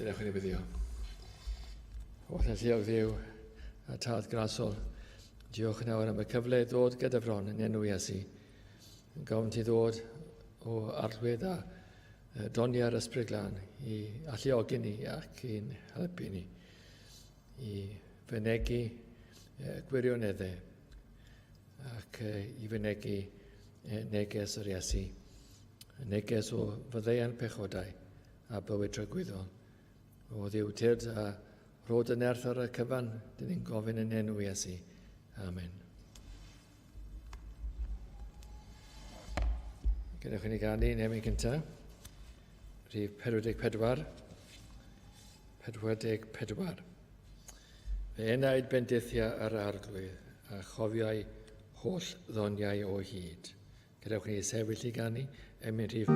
Gadewch i ni wyddio. Holl alluog Dduw a Tad grasol, diolch yn awr am y cyfle i ddod gyda fron yn enw Iesu. Yn gofyn ti ddod o arllwyd a doniau'r Ysbryd Glân i alluogi ni ac i'n helpu ni i fynegi gwirioneddau ac i fynegi neges yr Iesu, neges o fyddeian pechodau a bywyd tragwyddol. O Dduw, tyrd a rho dy nerth ar y cyfan, dyn ni'n gofyn yn enw Iesu. Amen. Gadewch i ni ganu yn emyn cyntaf. Rhif 44. 44. Fe enaid bendithia yr arglwydd a chofiai holl ddoniau o hyd. Gadewch i ni sefyll i ganu emyn rhif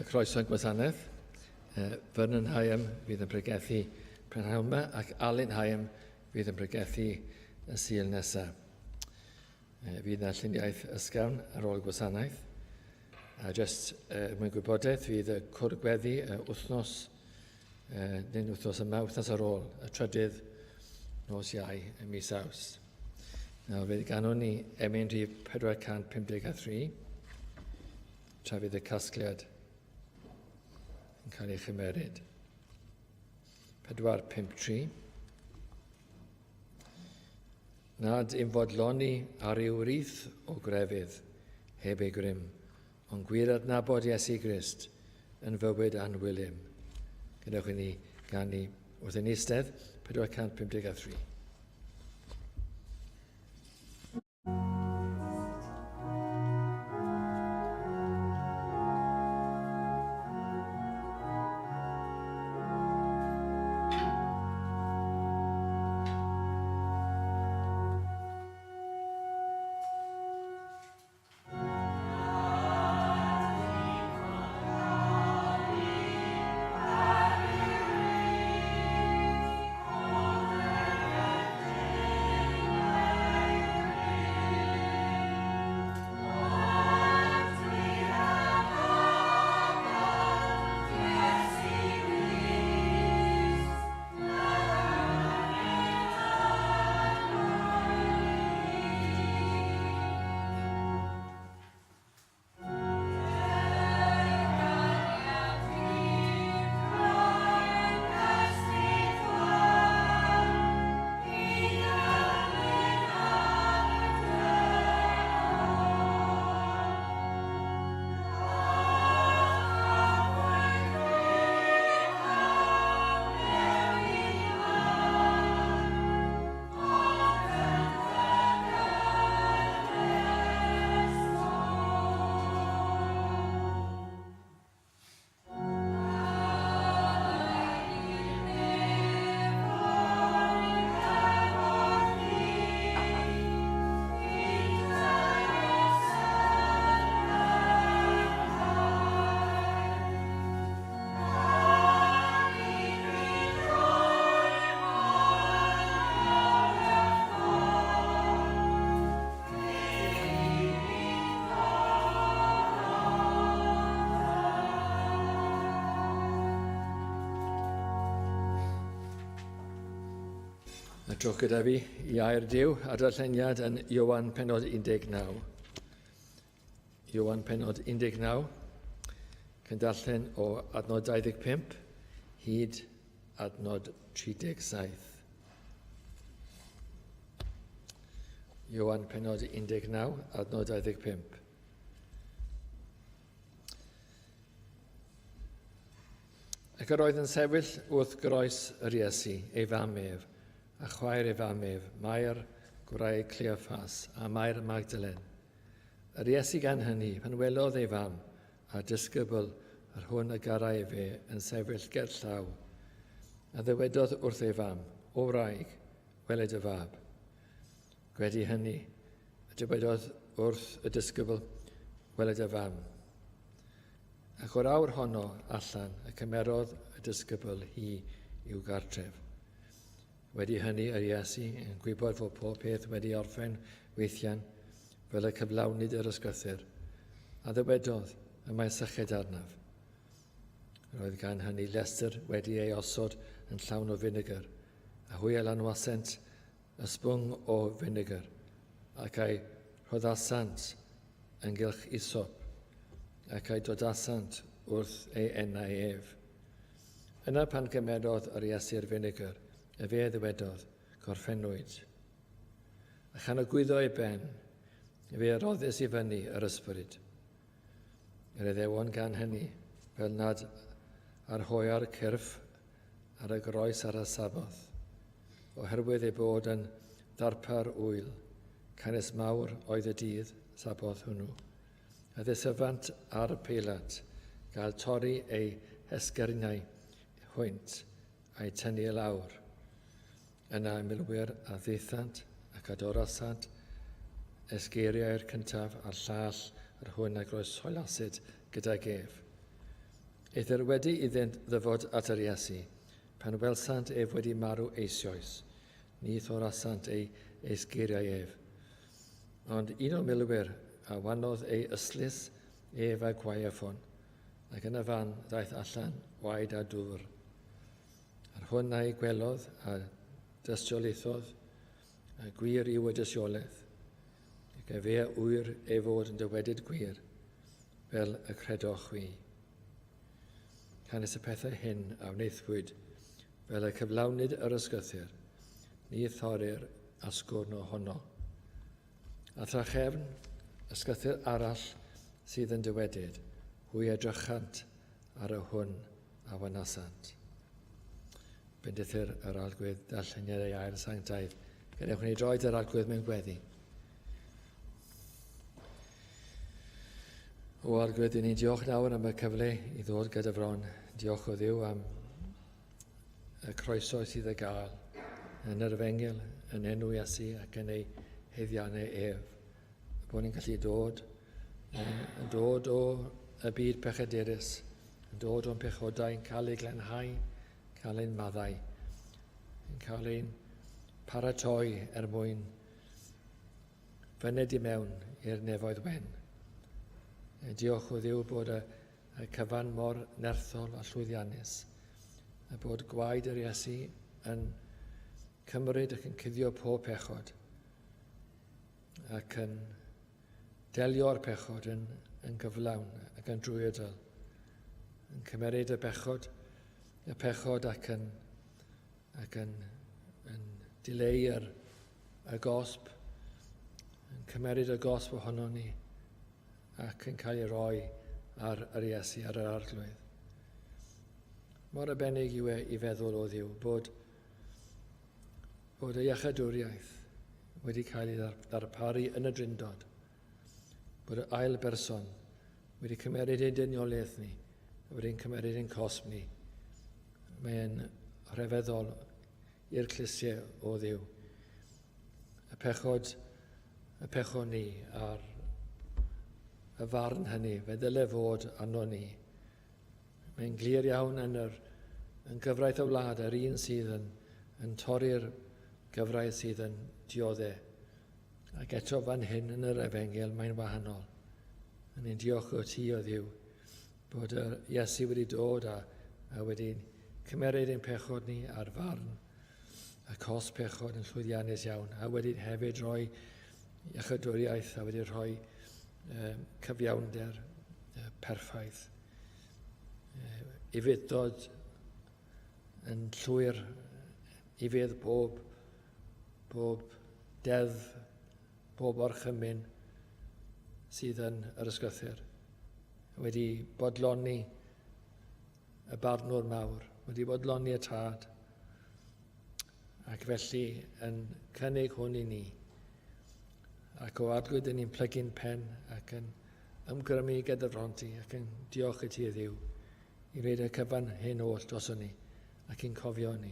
Croeso i'n gwasanaeth. Vernon Higham fydd yn pregethu prynhawn yma ac Alun Higham fydd yn pregethu y Sul nesaf. Fydd yna lluniaeth ysgafn ar ôl y gwasanaeth. A jyst er mwyn gwybodaeth, fydd y cwrdd gweddi y wythnos, nid wythnos yma, wythnos ar ôl, y trydydd nos Iau y mis Awst. Nawr fe ganwn ni emyn rhif 453, tra fydd y casgliad yn cael ei chymeryd. 453. Nad im fodloni ar ryw rith o grefydd heb ei grym, ond gwir adnabod Iesu Grist yn fywyd annwyl im. Gadewch i ni ganu wrth ein eistedd 453. A trowch gyda fi i air Duw a darlleniad yn Iowan penod 19. Iowan penod 19, cyn darllen o adnod 25 hyd adnod 37. Iowan penod 19, adnod 25. Ac yr oedd yn sefyll wrth groes yr Iesu, ei fam ef, a chwaer ei fam ef, Mair, gwraig Cleoffas, a Mair Magdalen. Yr Iesu gan hynny, pan welodd ei fam, a'r disgybl, yr hwn y garai efe, yn sefyll ger llaw, a ddywedodd wrth ei fam, O wraig, wele dy fab. Gwedi hynny, y dywedodd wrth y disgybl, Wele dy fam. Ac o'r awr honno allan y cymerodd y dysgybl hi i'w gartref. Wedi hynny yr Iesu, yn gwybod fod pob peth wedi orffen weithian, fel y cyflawnid yr ysgrythur, a ddywedodd, y mae syched arnaf. Yr oedd gan hynny lestr wedi ei osod yn llawn o finegr, a hwy a lanwasent ysbwng o finegr, ac a'i rhoddasant ynghylch isop, ac a'i dodasant wrth ei enau ef. Yna pan gymerodd yr Iesu'r finegr, efe a ddywedodd, Gorffennwyd. A chan ogwyddo ei ben, efe a roddes i fyny yr ysbryd. Yr Iddewon gan hynny, fel nad arhoia'r cyrff ar y groes ar y Saboth, oherwydd ei bod yn ddarpar ŵyl, canys mawr oedd y dydd Saboth hwnnw. A ddesyfant ar Peilat gael torri eu hesgyrnau hwynt a'u tynnu i lawr. Yna y milwyr a ddaethant ac a dorasant esgeiriau'r cyntaf a'r llall yr hwn a groeshoelasid gydag ef. Eithr wedi iddynt ddyfod at yr Iesu, pan welsant ef wedi marw eisioes, ni thorasant ei esgeiriau ef. Ond un o'r milwyr a wanodd ei ystlys ef â gwaywffon, ac yn y fan ddaeth allan waed a dwfr. A'r hwn a'i gwelodd a dystiolaethodd, a gwir yw y dystiolaeth, ac efe a ŵyr ei fod yn dywedyd gwir, fel y credoch chwi. Canys y pethau hyn a wnaethpwyd, fel y cyflawnid yr ysgythyr, ni thorir asgwrn ohono. A thrachefn, ysgythyr arall sydd yn dywedyd, hwy edrychant ar y hwn a wanasant. Bendithir yr Arglwydd darlleniad ei air sanctaidd. Gadewch ni droed yr Arglwydd mewn gweddi. O Arglwydd, i ni'n diolch nawr am y cyfle i ddod gyda fron. Diolch o Dduw am y croeso sydd y gael yn yr efengyl, yn enw Iesu ac yn ei heiddiannau ef. Bod ni'n gallu dod, yn dod o y byd pechadurus, yn dod o'n pechodau, yn cael ei glanhau, cael ein maddau, yn cael ein paratoi er mwyn fyned i mewn i'r nefoedd wen. Diolch o Dduw bod y, y cyfan mor nerthol a llwyddiannus, a bod gwaed yr Iesu yn cymryd ac yn cuddio pob pechod, ac yn delio â'r pechod yn, yn gyflawn ac yn drwyadl, yn cymeryd y bechod, y pechod ac yn, ac yn, yn dileu yr, y gosb, yn cymeryd y gosb ohono ni ac yn cael ei roi ar yr Iesu, ar yr Arglwydd. Mor arbennig yw e i feddwl o Dduw bod bod y iachadwriaeth wedi cael ei ddarparu yn y Drindod, bod y ail berson wedi cymeryd ein dyniolaeth ni, a wedi'n cymeryd ein cosb ni. Mae'n rhyfeddol i'r clustiau o Dduw. Y pechod, y pechod ni a'r y farn hynny, fe ddyle fod arno ni. Mae'n glir iawn yn yr yn gyfraith y wlad, yr un sydd yn, yn torri'r gyfraith sydd yn diodde. Ac eto fan hyn yn yr efengyl mae'n wahanol. Yn ni'n diolch o ti o Dduw bod y Iesu wedi dod a, a wedi cymeryd ein pechod ni a'r farn. y cos pechod yn llwyddiannus iawn, a wedi hefyd rhoi iechydwriaeth a wedi rhoi um, cyfiawnder uh, perffaith. Uh, ufuddod yn llwyr ufudd bob, bob deddf, bob orchymyn sydd yn yr ysgrythur. Wedi bodloni y barnwr mawr, wedi bodloni y tad, ac felly yn cynnig hwn i ni. Ac o arglwydd yn ni'n plygu'n pen ac yn ymgrymu gyda fron ti ac yn diolch i ti Dduw i wneud y cyfan hyn oll dros ni ac i'n cofio ni.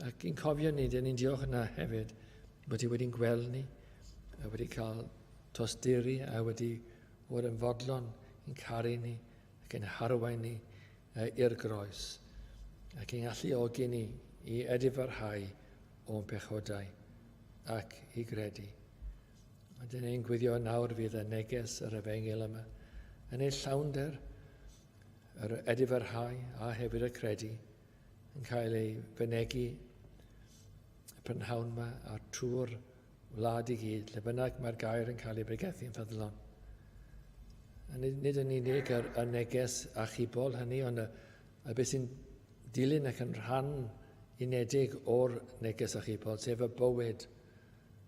Ac i'n cofio ni, dyn ni'n diolch yna hefyd bod ti wedi'n gweld ni a wedi cael tosturi a wedi bod yn fodlon i'n caru ni ac ein harwain ni i'r groes, ac ein alluogi ni i edifarhau o'n pechodau ac i gredu. A dyna ein gwyddio nawr fydd y neges yr efengyl yma yn ei llawnder, yr edifarhau a hefyd y credu yn cael ei fynegi y prynhawn yma a'r trwy'r wlad i gyd, lle bynnag mae'r gair yn cael ei bregethu yn ffyddlon. A nid, nid yn unig yr, y neges achubol hynny, ond y, y beth sy'n dilyn ac yn rhan unedig o'r neges achubol, sef y bywyd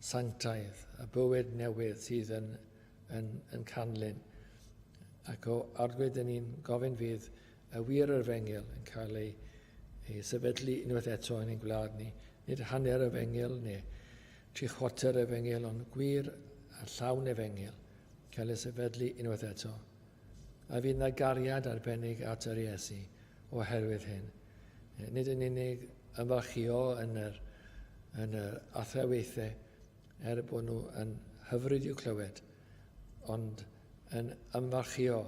sanctaidd, y bywyd newydd sydd yn, yn, yn canlyn. Ac o arglwydd yn ni'n gofyn fydd y wir yr efengyl yn cael ei, ei sefydlu unwaith eto yn ein gwlad ni. Nid hanner efengyl neu tri chwarter efengyl, ond gwir a llawn efengyl cael ei sefydlu unwaith eto. A fydd yna gariad arbennig at yr Iesu oherwydd hyn. Nid yn unig ymfalchio yn yr, yn yr athrawiaethau, er bod nhw yn hyfryd i'w clywed, ond yn ymfalchïo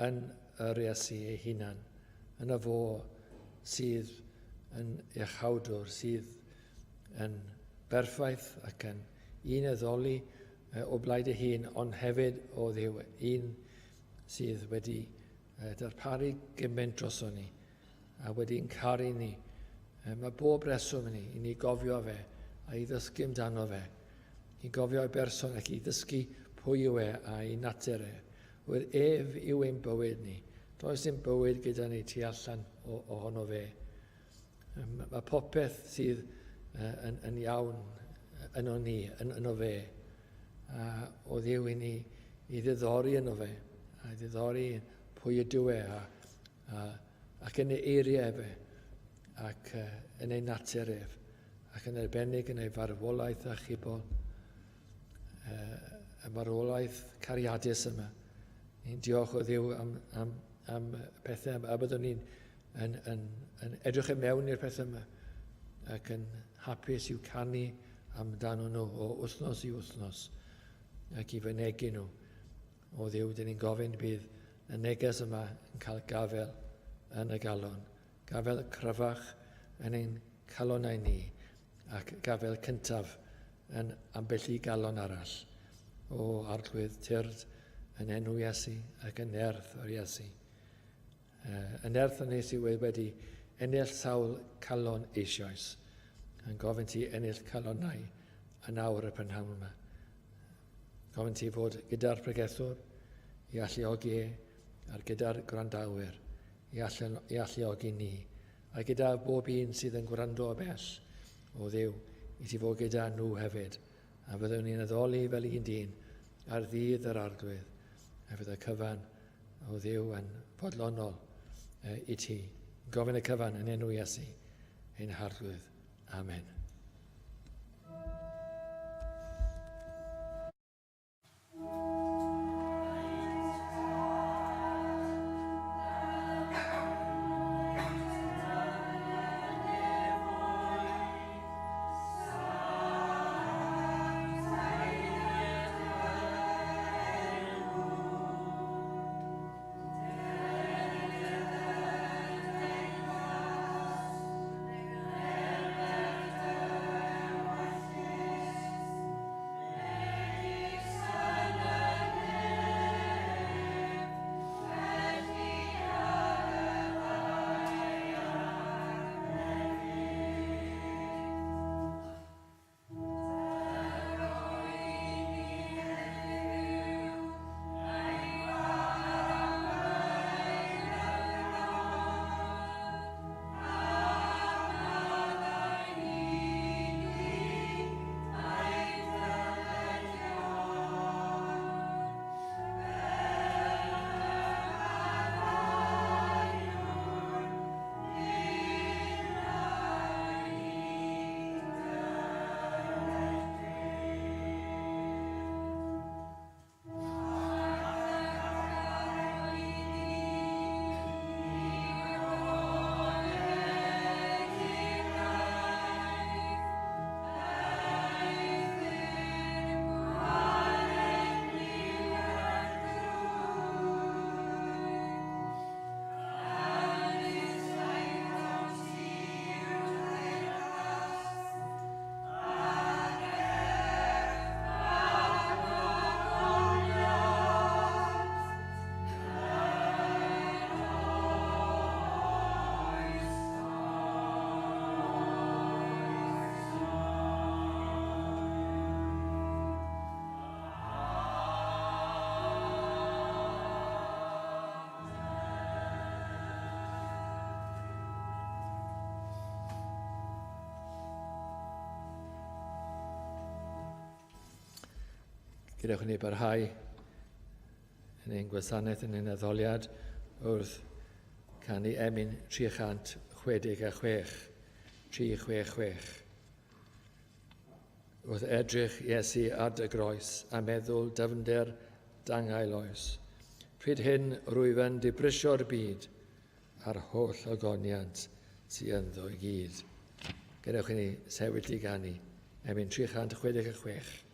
yn yr Iesu ei hunan, yn y fo sydd yn iachawdwr, sydd yn berffaith ac yn un addoli o blaid ei hun, ond hefyd o Dduw, un sydd wedi darparu gymaint droson ni a wedi'n caru ni. Mae bob reswm i ni, i ni gofio fe a i ddysgu amdano fe, i gofio ei berson ac i ddysgu pwy yw e a'i natur e. Oherwydd ef yw ein bywyd ni. Does dim bywyd gyda ni tu allan o, ohono fe. Mae popeth sydd yn, yn iawn yno ni, yn, yno fe. A o Dduw i ni i ddiddori yno fe, a i ddiddori pwy ydyw e, a, a, ac yn ei eiriau efe, ac yn ei natur ef, ac yn arbennig yn ei farwolaeth achubol, y marwolaeth cariadus yma. Ni'n diolch o Dduw am, am, am pethau, a byddwn ni'n yn, yn, yn edrych i mewn i'r pethau yma ac yn hapus i'w canu amdano nhw o wythnos i wythnos ac i fynegu nhw. O Dduw, dyn ni'n gofyn bydd y neges yma yn cael gafel yn y galon, gafel cryfach yn ein calonnau ni ac gafel cyntaf yn ambell i galon arall. O Arglwydd, tyrd yn enw Iesu ac yn nerth yr Iesu. Y nerth hynny sydd wedi ennill sawl calon eisoes, yn gofyn ti ennill calonnau yn awr y prynhawn yma. Gofyn ti fod gyda'r pregethwr i alluogi e, a'r gyda'r gwrandawyr i, allan, i alluogi ni, a gyda bob un sydd yn gwrando o bell o Dduw, i ti fod gyda nhw hefyd, a fyddwn ni'n addoli fel un dyn ar ddydd yr Arglwydd, a fydd y cyfan o Dduw yn fodlonol i ti. Gofyn y cyfan yn enw Iesu, ein Harglwydd. Amen. Gadewch i ni barhau yn ein gwasanaeth yn ein addoliad wrth canu emyn 366. 366. Wrth edrych Iesu ar dy groes a meddwl dyfnder dangail oes. Pryd hyn rwyf yn dibrisio'r byd a'r holl ogoniant sy ynddo i gyd. Gadewch i ni sefyll i ganu emyn 366.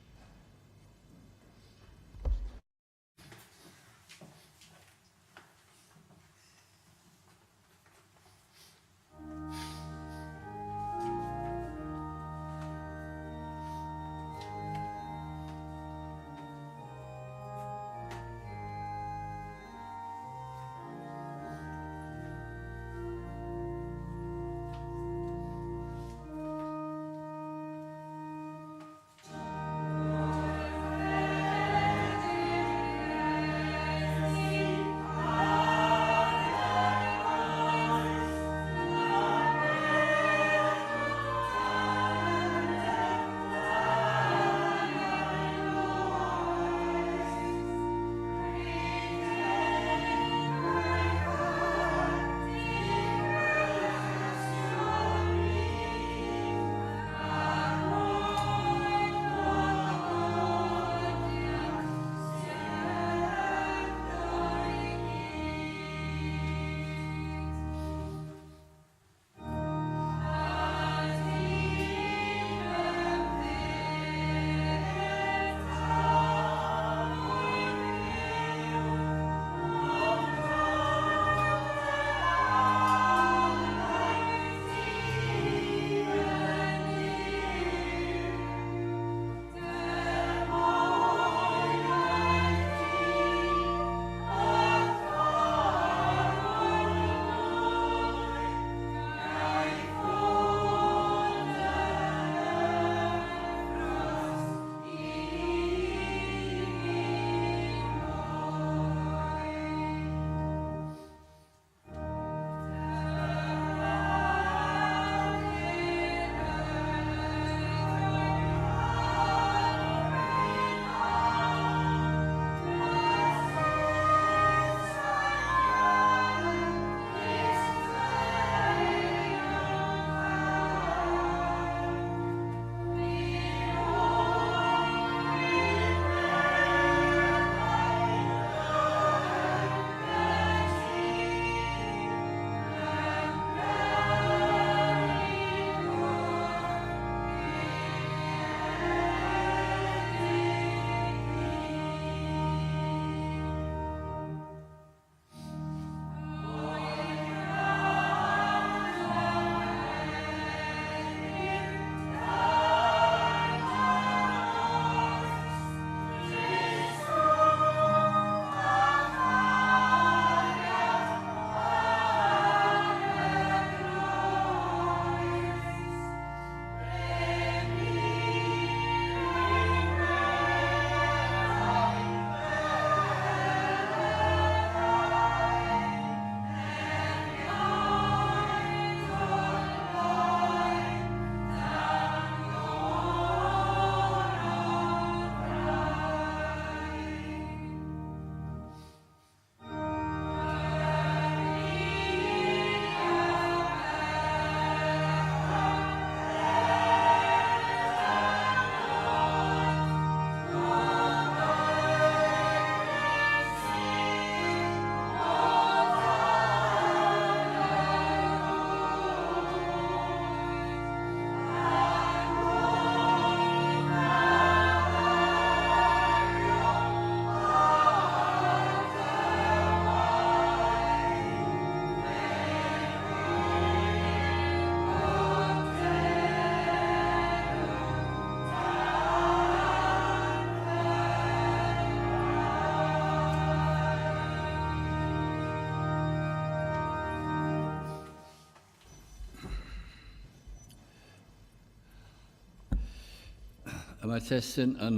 Y mae testun yn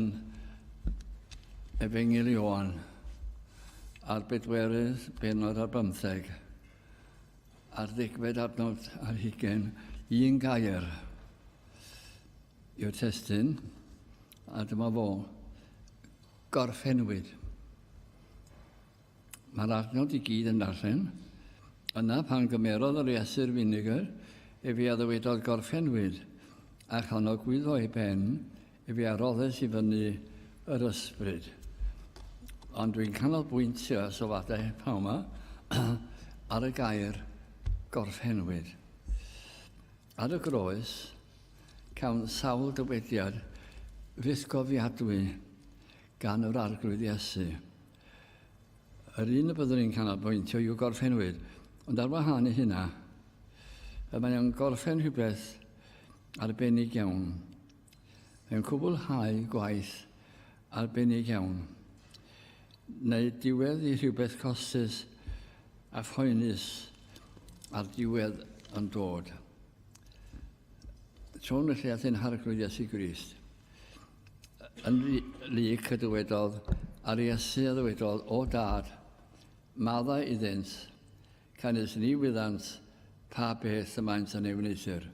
Efengyl Ioan a'r bedwerydd bennod ar bymtheg a'r ddegfed adnod ar hugain, un gair yw'r testun, a dyma fo. Gorffennwyd. Mae'r adnod i gyd yn darllen. Yna pan gymerodd yr Iesu'r finegr, efe a ddywedodd gorffennwyd, a chan ogwyddo ei ben, efe a roddes i fyny yr ysbryd. Ond dwi'n canolbwyntio sylwadau pnawn yma ar y gair gorffennwyd. Ar y groes, cawn sawl dywediad fythgofiadwy gan yr Arglwydd Iesu. Yr un y byddwn ni'n canolbwyntio yw gorffennwyd, ond ar wahân i hynna, y mae o'n gorffen rhywbeth arbennig iawn. Mae'n cwblhau gwaith arbennig iawn. Neu diwedd i rhywbeth costus a phoenus a'r diwedd yn dod. Trown felly at ein Harglwydd Iesu Grist. Yn Luc y dywedodd, a'r Iesu a ddywedodd, O Dad, maddau iddynt, canys ni wyddant pa beth y maent yn ei wneuthur.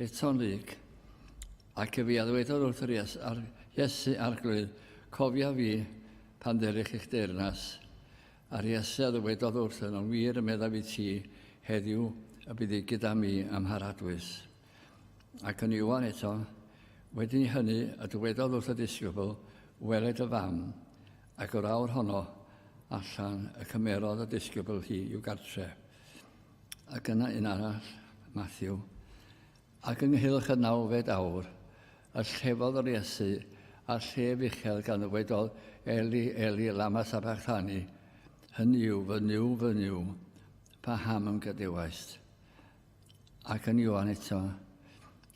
Eto'n Luc, ac efe a ddywedodd wrth yr Ies, ar, Iesu Arglwydd, cofia fi pan dderych i'ch deyrnas. A'r Iesu a ddywedodd wrth yn wir y meddaf i ti, heddiw y byddi gyda mi ym Mharadwys. Ac yn Ioan eto, wedi hynny y dywedodd wrth y disgybl, wele dy fam, ac o'r awr honno allan y cymerodd y disgybl hi i'w gartre. Ac yna un arall, Matthew, ac ynghylch y nawfed awr, y llefodd yr Iesu a'r llef uchel gan ddywedodd, Eli, Eli, lama sabachthani, hynny yw, fy Nuw, fy Nuw, paham ym gadewaist? Ac yn Ioan eto,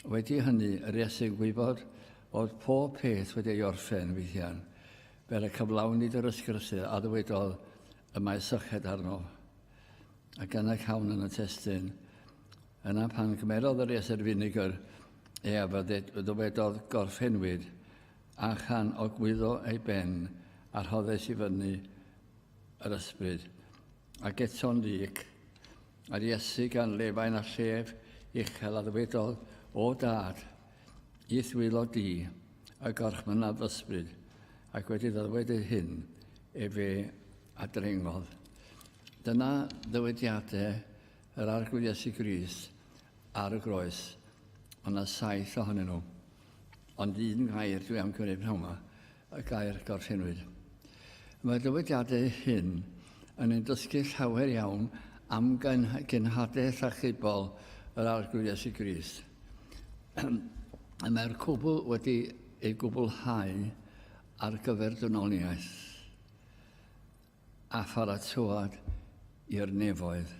wedi hynny, yr Iesu'n gwybod fod pob peth wedi ei orffen weithiau, fel y cyflawnid yr ysgrythur a ddywedodd y mae syched arno. Ac yna cawn yn y testun, yna pan gymerodd yr Iesu'r finegr, e a ddywedodd gorffenwyd, a chan ogwyddo ei ben, a rhoddes i fyny yr ysbryd. Ac eto'n ddig, a'r Iesu gan lefain a llef uchel a ddywedodd, O Dad, i'th wylo di, y gorchmynnaf ysbryd, ac wedi ddywedyd hyn, efe a drengodd. Dyna ddywediadau yr Arglwydd Iesu Grist ar y groes. Mae yna saith ohonyn nhw. Ond un gair dwi am gymryd pnawn yma, y gair gorffennwyd. Mae'r dywediadau hyn yn ein dysgu llawer iawn am genhadaeth achubol yr Arglwydd Iesu Grist. Y mae'r cwbl wedi ei gwblhau ar gyfer dynoliaeth a pharatoad i'r nefoedd.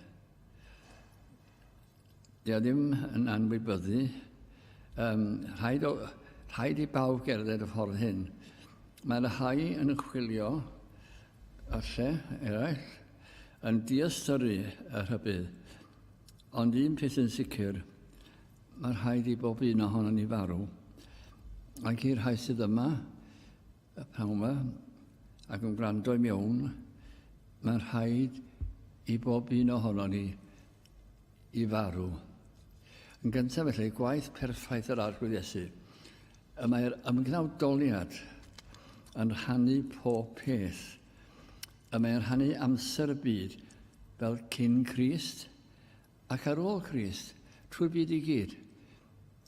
Di o ddim yn anwybyddu. Um, rhaid, o, rhaid i bawb gerdded y ffordd hyn. Mae'r rhai yn chwilio y lle eraill yn diystyru y rhybudd. Ond un peth yn sicr, mae rhaid i bob un ohono ni farw. Ac i'r rhai sydd yma, y pnawn yma, ac yn gwrando i mewn, mae'n rhaid i bob un ohono ni i farw. Yn gyntaf felly, gwaith perffaith yr Arglwydd Iesu. Y mae'r ymgnawdoliad yn rhannu pob peth. Y mae'n rhannu amser y byd fel cyn Crist ac ar ôl Crist, trwy'r byd i gyd.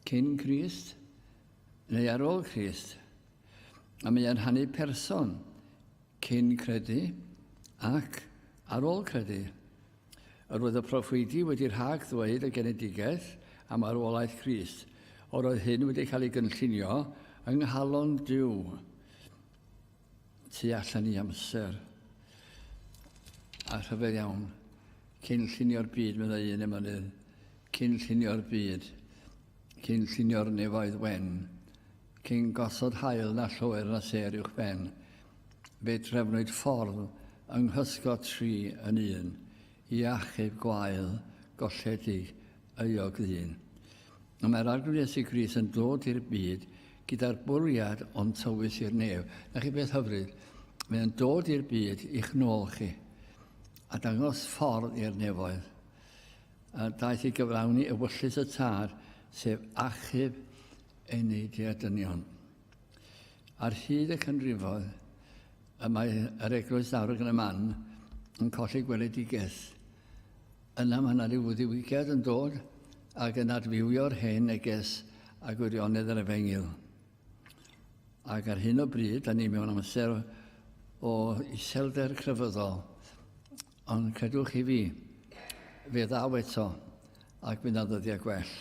Cyn Crist neu ar ôl Crist. A mae'n rhannu person cyn credu ac ar ôl credu. Yr oedd y proffwydi wedi rhag ddweud y genedigaeth a marwolaeth Crist, o'r oedd hyn wedi cael ei gynllunio yng nghalon Duw tu allan i amser. A rhyfedd iawn, cyn llunio'r byd, meddai un emynydd, cyn llunio'r byd, cyn llunio'r nefoedd wen, cyn gosod haul na lloer na sêr uwch ben, Fe drefnwyd ffordd yng nghysgod tri yn un i achub gwael golledig euog ddyn. Y mae'r Arglwydd Iesu Grist yn dod i'r byd gyda'r bwriad o'n tywys i'r nef. Na chi beth hyfryd? Mae o'n dod i'r byd i'ch nôl chi a dangos ffordd i'r nefoedd. A daeth i gyflawni ewyllys y Tad, sef achub eneidiau dynion. Ar hyd y canrifoedd, Y mae yr eglwys nawr yn y man yn colli gweledigaeth. Yna mae yna rhyw ddiwygiad yn dod ac yn adfywio'r hen neges a gwirionedd yr efengyl. Ac ar hyn o bryd, da ni mewn amser o iselder crefyddol, ond credwch chi fi, fe ddaw eto ac fydd na ddyddiau gwell.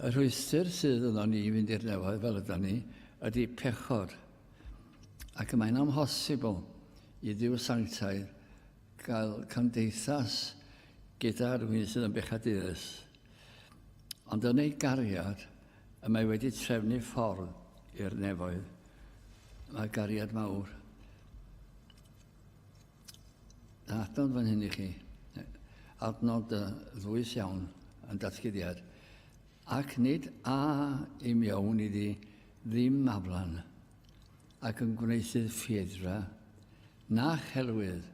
Y rhwystr sydd yno ni i fynd i'r nefoedd fel yda ni ydy pechod. Ac y mae'n amhosibl i Dduw sanctaidd gael cymdeithas gyda rhywun sydd yn bechadurus. Ond yn ei gariad, y mae wedi trefnu ffordd i'r nefoedd. Mae gariad mawr. Adnod fan hyn i chi. Adnod ddwys iawn yn datguddiad. Ac nid a i mewn iddi ddim aflan, ac yn gwneuthur ffieidd-dra, na chelwydd,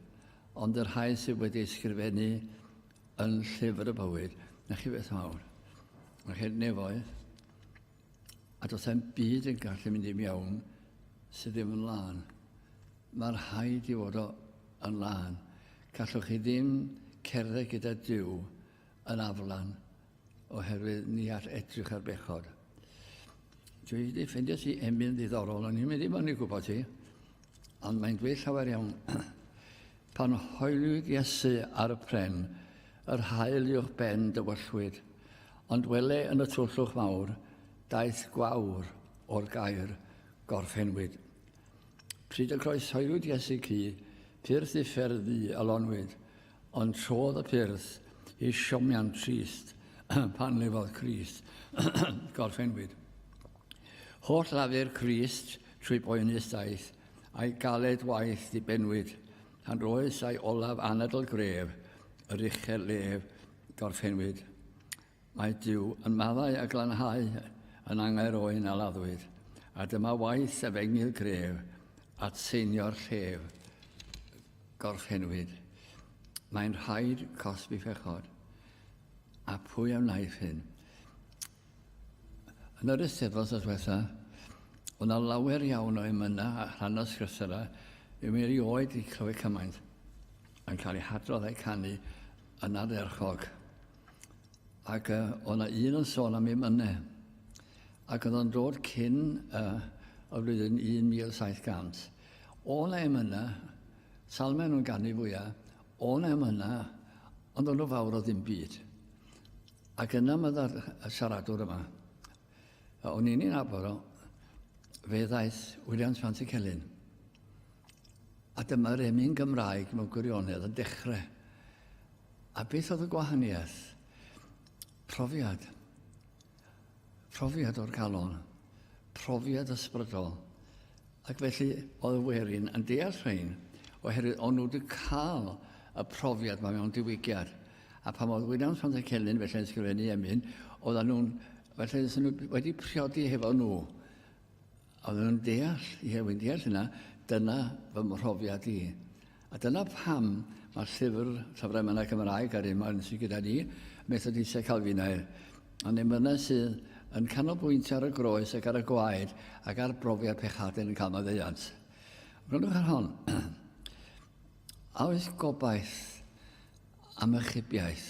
ond y rhai sydd wedi ysgrifennu yn llyfr y bywyd. Na chi beth mawr. Mae chi'r nefoedd, a does e'n byd yn gallu mynd i mewn sydd ddim yn lân. Mae rhaid i fod o yn lân. Gallwch chi ddim cerdded gyda Duw yn aflan oherwydd ni all edrych ar bechod. Dwi wedi ffeindio ti emyn ddiddorol, o'n i'n mynd i mewn i gwybod ti, ond mae'n dweud llawer iawn. Pan hoeliwyd Iesu ar y pren, yr haul uwch ben dywyllwyd, ond wele yn y twllwch mawr, daeth gwawr o'r gair gorffenwyd. Pryd y croeshoeliwyd Iesu cu, pyrth uffern ddu a lonwyd, ond trodd y pyrth i siomiant trist pan lefodd Crist, gorffenwyd. Holl lafur Crist trwy boenus daith, a'i galed waith ddibenwyd, pan roes a'i olaf anadl gref, yr uchel lef, gorffenwyd. Mae Duw yn maddau a glanhau yn angau'r oen a laddwyd, a dyma waith efengyl gref atseinio'r llef gorffennwyd. Mae'n rhaid cosbi phechod. A pwy a wnaiff hyn? Yn yr Eisteddfod wsos diwetha, oedd 'na lawer iawn o emynau a rhan o ysgrythurau, ddim erioed wedi clywed cymaint yn cael eu hadrodd a'u canu yn ardderchog. Ac uh, oedd yna un yn sôn am ei mynau. Ac oedd o'n dod cyn uh, y flwyddyn 1700. Oedd yna emynau, salmau nhw'n ganu fwyaf, oedd yna emynau, ond o'n nhw fawr o ddim byd. Ac yna mae y siaradwr yma, o'n i'n ei nabod o, fe ddaeth Williams Pantycelyn. A dyma'r emyn Gymraeg mewn gwirionedd yn dechrau. A beth oedd y gwahaniaeth? Profiad. Profiad o'r galon. Profiad ysbrydol. Ac felly oedd y werin yn deall rhain, oherwydd o'n nhw wedi cael y profiad mae mewn diwygiad. A pan oedd Williams Pantycelyn felly yn sgrifennu emyn, oedden nhw'n, felly nhw wedi priodi hefo nhw. Oedden nhw'n deall, ie, wy'n deall hynna, dyna fy mhrofiad i. A dyna pam mae'r llyfr, Llyfrau Emynau Cymraeg a'r un sydd gyda ni, Methodistiaid Calfinaidd, ond emynau sydd yn canolbwyntio ar y groes ac ar y gwaed ac ar brofiad pechadur yn cael maddeuant. Gwrandwch ar hon. A oes gobaith am ychubiaeth?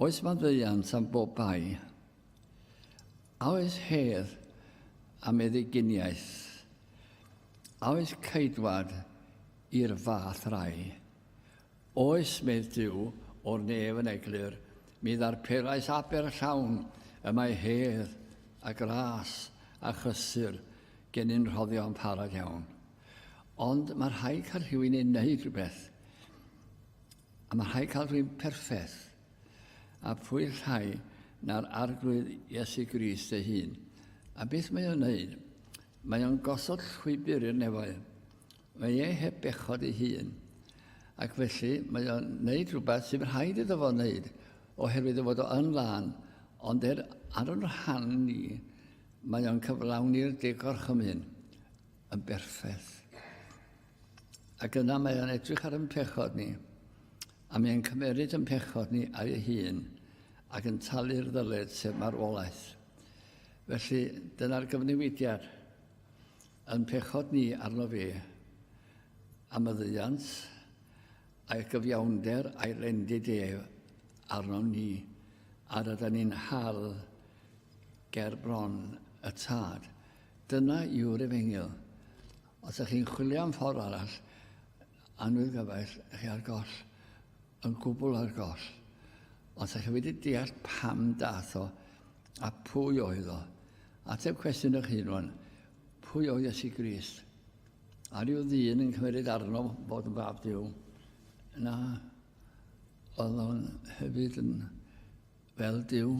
Oes maddeuant am bob bai? A oes hedd a meddyginiaeth? A oes ceidwad i'r fath rai? Oes, medd Duw, o'r nef yn eglur, mi ddarperais aber llawn, y mae hedd a gras a chysur gennym rhoddion parod iawn. Ond mae rhaid cael rhywun i wneud rhywbeth. A mae rhaid cael rhywun perffaith. A phwy llai na'r Arglwydd Iesu Grist ei hun. A beth mae o'n wneud? Mae o'n gosod llwybr i'r nefoedd. Mae e heb bechod ei hun. Ac felly mae o'n wneud rhywbeth sy'n rhaid iddo fo wneud, oherwydd ei fod o yn lân, ond er ar yn rhan ni, mae o'n cyflawni'r degorchymyn yn berffaith. Ac yna mae o'n edrych ar yn pechod ni, a mae o'n cymeryd yn pechod ni ar ei hun ac yn talu'r ddyled sef marwolaeth. Felly, dyna'r gyfnewidiad. Yn pechod ni arno fe, a maddeuant a'i gyfiawnder a'i lendid ef arnom ni, a rydan ni'n hardd ger bron y Tad. Dyna yw'r efengyl. Os ydych chi'n chwilio am ffordd arall, annwyl gyfaill, chi ar goll, yn gwbl ar goll. Os ydych chi wedi deall pam dath o a pwy oedd o, ateb cwestiwn eich hun rwan, pwy oedd Iesu Grist? A rhyw ddyn yn cymryd arno fod yn fab Duw? Na, oedd o'n hefyd yn fel Duw.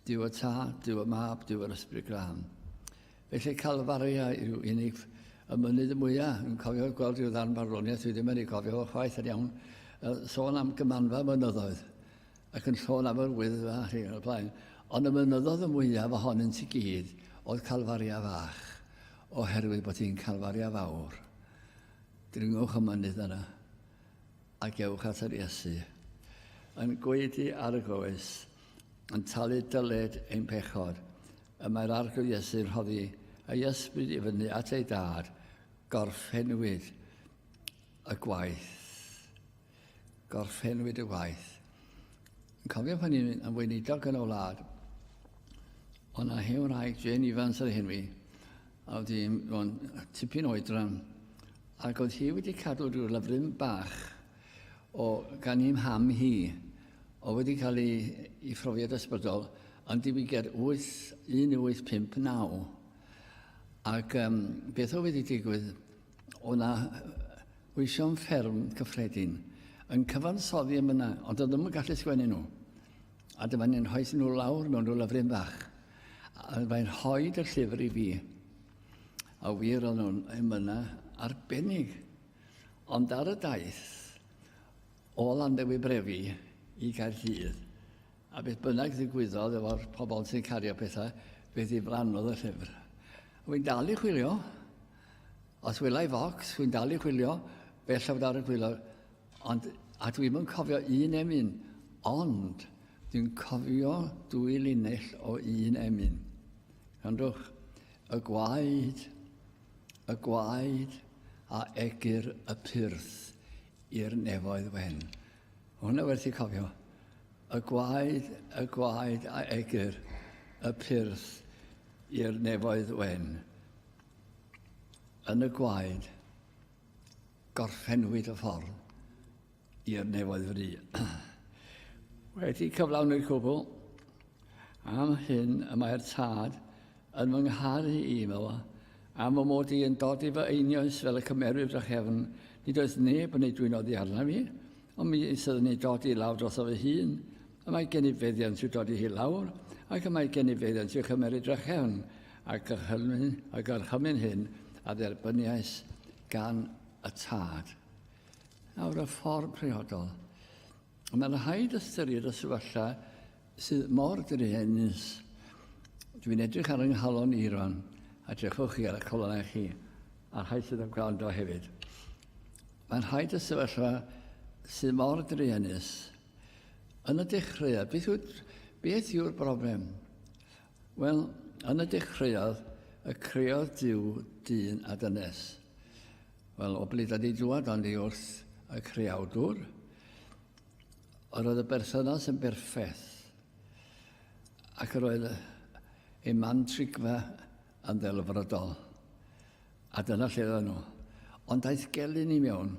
Duw y Tad, Duw y Mab, Duw yr Ysbryd Glân. Felly Calfaria yw unig y mynydd mwyaf. Yn cofio gweld rhyw ddarn barddoniaeth, dwi ddim yn ei cofio fo chwaith yn iawn, sôn am gymanfa mynyddoedd ac yn sôn am yr wyddfa ac yn y blaen. Ond y mynyddoedd y mwyaf ohonynt i gyd oedd Calfaria fach, oherwydd bod hi'n Calfaria fawr. Dringwch y mynydd yna ac ewch at yr Iesu. Yn gwaedu ar y groes, yn talu dyled ein pechod, y mae'r Arglwydd Iesu'n rhoddi ei ysbryd i fyny at ei dad, gorffennwyd y gwaith. Gorffennwyd y gwaith. Yn cofio pan i'n yn weinidog yn y wlad, o'na hen wraig Jane Evans ar hyn fi, a oedd hi'n tipyn oedran, ac oedd hi wedi cadw rhyw lyfryn bach o gan ei mham hi, oedd wedi cael ei, ei phrofiad ysbrydol yn diwygiad 1859. Ac um, beth oedd wedi digwydd, oedd na weision fferm cyffredin yn cyfansoddi emynau, ond oedd ddim yn gallu sgwennu nhw. A dyma ni'n rhoi nhw lawr mewn rhyw lyfryn bach. A mae'n rhoi y llyfr i fi. A wir oedd nhw'n emynau arbennig. Ond ar y daith o Landdewi Brefi i Gaerdydd, a beth bynnag ddigwyddodd efo'r pobl sy'n cario pethau, fe ddiflannodd y llyfr. A wy'n dal i chwilio. Os wela i focs, wy'n dal i chwilio, fe ella fod ar y chwilio. Ond, a dwi'm yn cofio un emyn, ond dwi'n cofio dwy linell o un emyn. Gwrandwch, y gwaed, y gwaed a egyr y pyrth i'r nefoedd wen. Hwna werth i cofio. Y gwaed, y gwaed a egyr y pyrth i'r nefoedd wen. Yn y gwaed, gorffennwyd y ffordd i'r nefoedd fri. Wedi cyflawni'r cwbl, am hyn y mae'r tad yn fy ngharu i, meddwl, am fy mod i yn dodi fy einioes fel y cymerwyf drachefn, nid oes neb yn ei dwyn oddi arnaf i, ond mi sydd yn ei dodi i lawr drosof fy hun, y mae gennyf feddiant i'w dodi hi lawr, ac y mae gennyf feddiant i'w chymeryd drachefn, ac gorchymyn, y gorchymyn hyn a dderbyniais gan y Tad. Nawr, y ffordd priodol. Mae'n rhaid ystyried y sefyllfa sydd mor druenus. Dwi'n edrych ar yng nghalon i rwan, a drychwch chi ar y colonnau chi, a'r rhai sydd yn gwrando hefyd. Mae'n rhaid y sefyllfa sydd mor druenus. Yn y dechreuad, beth, yw, beth yw'r broblem? Wel, yn y dechreuad, y creodd Duw dyn a dynes. Wel, o ble da ni dŵad ond i wrth y creawdwr? Yr oedd y berthynas yn berffaith, ac yr oedd ei man trigfa yn ddelfrydol. A dyna lle oedden nhw. Ond daeth gelyn i mewn.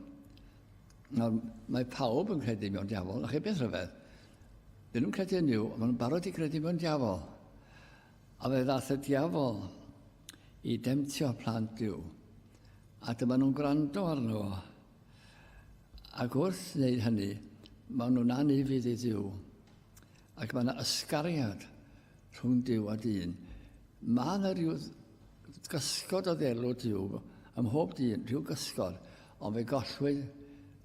Nawr, mae pawb yn credu mewn diafol, na chi beth rhyfedd. Dyn nhw'n credu yn Nuw, ond maen nhw'n barod i credu mewn diafol. A fe ddaeth y diafol i demtio plant Duw. A dyma nhw'n gwrando arno fo. Ac wrth wneud hynny, maen nhw'n anufudd i Dduw. Ac mae yna ysgariad rhwng Duw a dyn. Mae yna rhyw gysgod o ddelw Duw ym mhob dyn, rhyw gysgod, ond fe gollwyd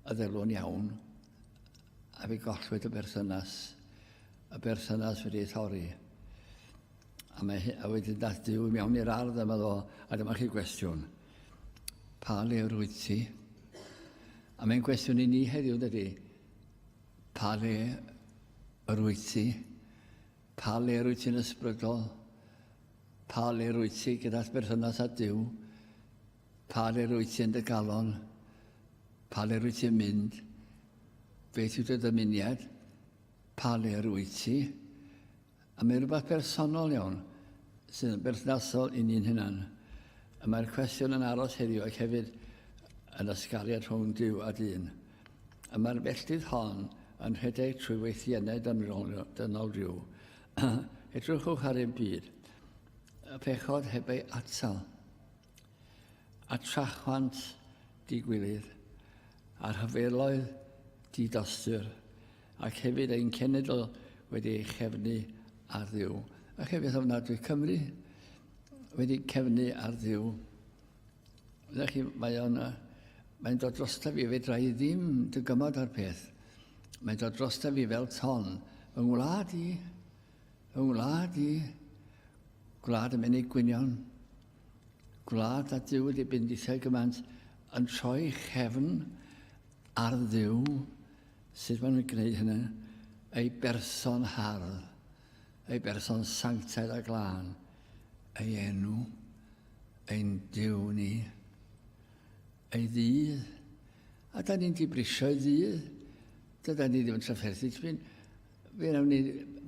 y ddelw'n iawn, a fe gollwyd y berthynas, y berthynas wedi ei thorri. A, mae, a wedyn daeth Duw i mewn i'r ardd a meddwl, a dyma chi gwestiwn, pa le rwyt ti? A mae'n gwestiwn i ni heddiw, dydy, pa le yr wyt ti? Pa le rwyt ti'n ysbrydol? Pa le rwyt ti gyda'th berthynas â Duw? Pa le rwyt ti yn dy galon? Pa le rwyt ti'n mynd? Beth yw dy ddymuniad? Pa le rwyt ti? A mae rhywbeth personol iawn sydd yn berthnasol i ni'n hunan. A mae'r cwestiwn yn aros heddiw ac hefyd yn ysgariad rhwng Duw a dyn. A mae'r felltith hon yn rhedeg trwy weithiennau dynol, dynol rhyw. Edrychwch ar ein byd. Y pechod heb ei atal. A trachwant digwilydd, a rhyfeloedd didostur, ac hefyd ein cenedl wedi ei chefnu ar Dduw. Ac hefyd ofnadwy Cymru wedi cefnu ar Dduw. Ydych chi, mae o'n, mae'n dod drosta fi, fedra i ddim dygymod ar peth. Mae'n dod drosta fi fel ton. Fy ngwlad i, fy ngwlad i, gwlad y menig gwynion, gwlad a Duw wedi bendithio gymaint yn troi chefn ar Dduw. Sut maen nhw'n gwneud hynny? Ei berson hardd, ei berson sanctaidd a glân, ei enw, ein Duw ni, ei ddydd. A da ni'n dibrisio ei ddydd. Dyda ni ddim yn trafferthu tipyn. Fe wnawn ni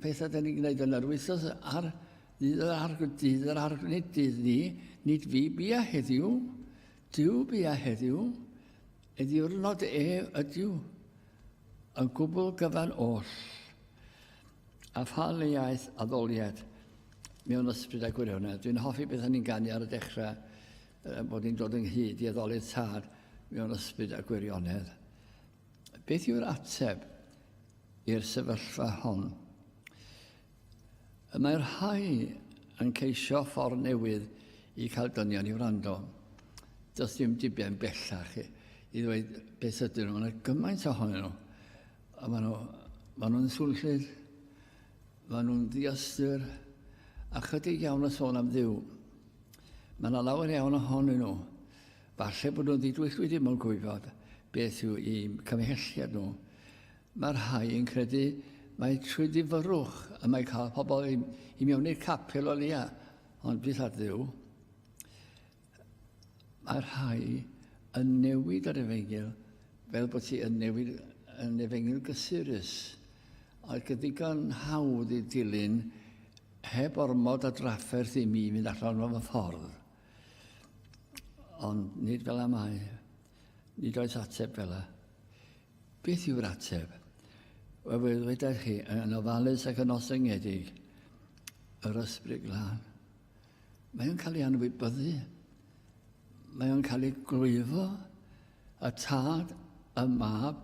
pethau da ni'n gwneud yn yr wythnos ar ddydd yr arglwydd, dydd yr arglwydd, nid dydd ni, nid fi bia heddiw, Duw bia heddiw, ei ddiwrnod ef ydyw, yn gwbl gyfan oll. A pha le iaith addoliad mewn ysbryd a gwirionedd. Dwi'n hoffi beth ni'n ganu ar y dechrau, bod ni'n dod ynghyd i addoli'r tad mewn ysbryd a gwirionedd. Beth yw'r ateb i'r sefyllfa hon? Y mae rhai yn ceisio ffordd newydd i cael dynion i wrando. Does dim diben bellach i, i ddweud beth ydyn nhw. Mae yna gymaint ohonyn nhw. A maen nhw, maen nhw'n swnllyd, maen nhw'n ddiastyr, a chydig iawn o sôn am Dduw. Mae yna lawer iawn ohonyn nhw. Falle bod nhw'n ddidwyll wedi ddim yn gwybod beth yw eu cymhelliad nhw. Mae rhai yn credu mai trwy ddifyrrwch y mae cael pobl i, i mewn i'r capel o leia, ond byth ar Dduw. Mae rhai yn newid yr efengyl fel bod ti yn newid yn efengyl gysurus, ac yn ddigon hawdd i dilyn heb ormod o drafferth i mi fynd allan o fy ffordd. Ond nid fel y mae. Nid oes ateb fel y. Beth yw'r ateb? Wel, fe ddwedais chi, yn ofalus ac yn ostyngedig, yr ysbryd glân. Mae o'n cael ei anwybyddu. Mae o'n cael ei glwyfo. Y tad, y mab,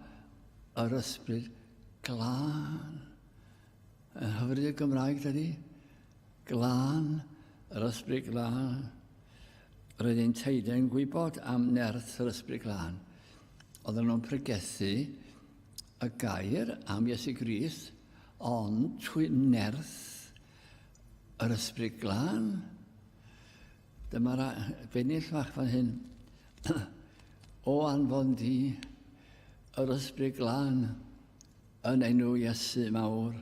yr ysbryd glân. Yn hyfryd y Gymraeg, dydy? Glân, yr ysbryd glân. Roedd ein teidau'n gwybod am nerth yr ysbryd glân. Oedden nhw'n pregethu y gair am Iesu Grist, ond trwy nerth yr ysbryd glân. Dyma'r bennill fach fan hyn. o anfon di yr ysbryd glân yn enw Iesu mawr,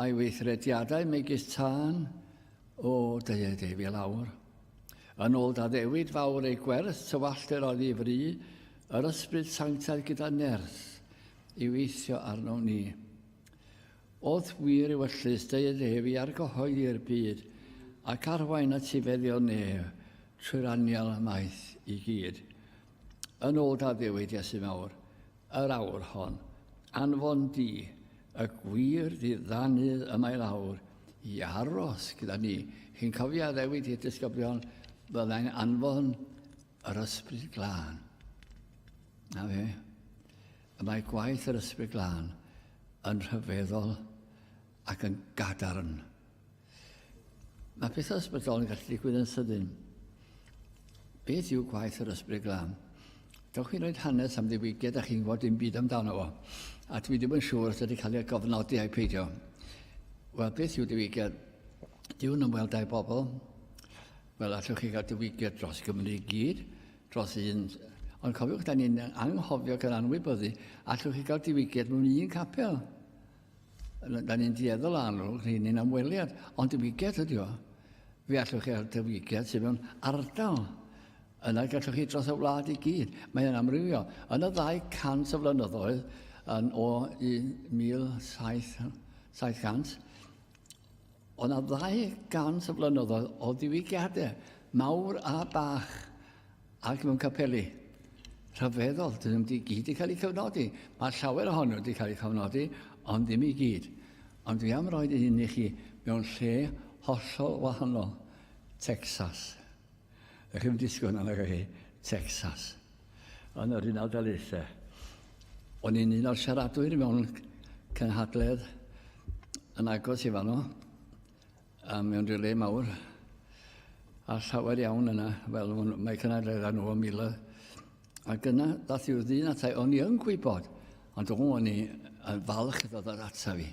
a'i weithrediadau megis tân, o deued ef i lawr. Yn ôl d'addewid fawr ei gwerth, tywallter oedd ei fri, yr ysbryd sanctaidd gyda nerth i weithio arno ni. O'th wir ewyllys, deued ef i argyhoeddi'r byd ac arwain at ifeddion nef trwy'r anial maith i gyd. Yn ôl d'addewid Iesu mawr, yr awr hon, anfon di y gwir ddiddanydd yma i lawr i aros gyda ni. Chi'n cofio addewid i'r disgyblion byddai'n anfon yr ysbryd glân. Na fe. Y mae gwaith yr ysbryd glân yn rhyfeddol ac yn gadarn. Mae pethau ysbrydol yn gallu digwydd yn sydyn. Beth yw gwaith yr ysbryd glân? Dewch chi'n rhoi hanes am ddiwygiad a chi'n gwybod dim byd amdano fo. A dwi ddim yn siŵr os ydy cael ei gofnodi ai peidio. Wel, beth yw diwygiad? Dyw'n ymweld â'i bobl. Wel, allwch chi gael diwygiad dros Gymru i gyd, dros un... Ond cofiwch, da ni'n anghofio cael anwybyddu, allwch chi gael diwygiad mewn un capel. Da ni'n dueddol o alw rheini'n ymweliad, ond diwygiad ydi o. Fe allwch chi gael diwygiad sydd mewn ardal. Yna gallwch chi dros y wlad i gyd. Mae'n amrywio. Yn y ddau cant o flynyddoedd, yn o 1700, o na 200 o flynyddoedd o ddiwygiadau, mawr a bach, ac mewn capeli. Rhyfeddol, dyn nhw'n i gyd wedi cael eu cyfnodi. Mae llawer ohonyn nhw wedi cael eu cyfnodi, ond ddim i gyd. Ond dwi am roi un i chi mewn lle hollol wahanol, Texas. Ych chi'n disgwyl hwnna, nag chi? Texas. Yn yr Unol Daleithiau. O'n i'n un o'r siaradwyr mewn cynhadledd yn agos i fanno, a mewn rhyw le mawr, a llawer iawn yna, wel, mae cynhadleddau nhw o miloedd. Ac yna, ddath i'w ddyn atai, o'n i yn gwybod, ond o'n i yn falch iddo ddod ata fi.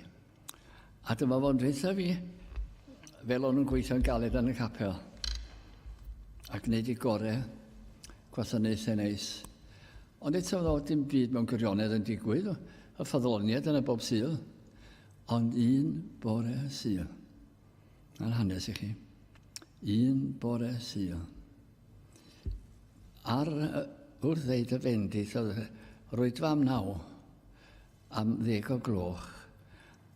A dyma fo'n dweutha fi, fel o'n nhw'n gweithio'n galed yn y capel, a gwneud i gore, gwasanaethau neis. Ond eto oedd dim byd mewn gwirionedd yn digwydd, y ffyddloniaid yna bob Sul. Ond un bore Sul, na'r hanes i chi, un bore Sul, ar wrth ddeud y fendith oedd rwydfa am naw, Am ddeg o gloch,